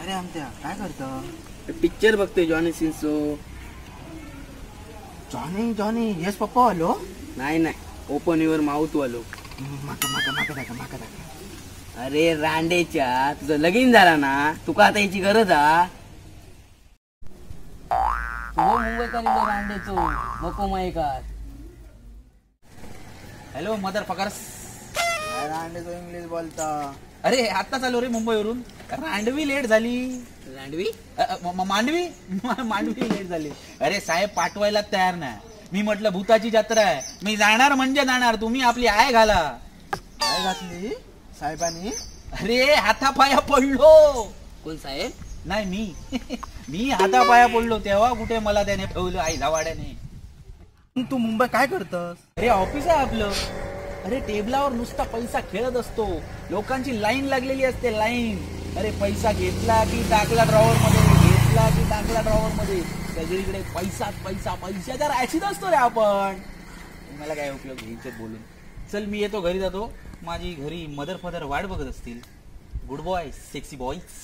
अरे आमच्या काय करतं? पिक्चर बघतोय Johnny सिन्सो. Johnny Johnny yes papa आलो? नाही नाही, ओपन your mouth वालो. माका माका माका दाखव, माका दाखव. अरे रांडेच्या, तुझं लगीन झाला ना, तुका आता याची गरज हा. तू मुंबईकर रांडेचो मको मयकार. Hello mother fuckers. रांडेचो इंग्लिश बोलता. अरे आत्ताच आलो रे मुंबईवरून. रांडवी लेट झाली. रांडवी मांडवी मांडवी लेट झाली. अरे साहेब पाठवायला तयार नाही. मी म्हटलं भूताची जत्रा आहे, मी जाणार म्हणजे जाणार, तुम्ही आपली I घाला. I घातली साहेबांनी? अरे हातापाया पडलो. कोण साहेब? नाही मी मी हातापाया पडलो तेव्हा कुठे मला त्याने ठेवलं आई धावाड्याने. तू मुंबई काय करतस? अरे ऑफिस आहे आपलं. अरे टेबलावर नुसता पैसा खेळत असतो, लोकांची लाईन लागलेली असते लाईन. अरे पैसा घेतला की टाकला ड्रॉवर मध्ये, घेतला की टाकला ड्रॉवर मध्ये, सगळीकडे पैसाच पैसा. पैशाच्या राशीत असतो रे आपण. मला काय उपयोग घ्यायचं बोलून. चल मी येतो, घरी जातो. माझी घरी मदर फादर वाट बघत असतील. Good boy sexy boys.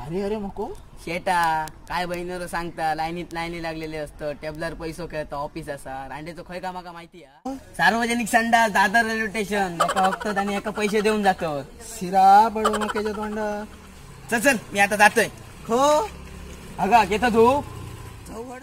अरे अरे मको शेटा काय बहिणीवर सांगता, लाईनीत लाईनी लागलेले असतं, टेबलर पैसो खेळता, ऑफिस असा. रांडेचो खय का माका माहिती आहे? सार्वजनिक संडास, दादर रेल्वे स्टेशन. एका हप्तात आणि एका पैसे देऊन जातो. शिरा बडो मकेच्या तोंडा. चल चल मी आता जातोय. हो अगा घेता तू. जाऊ.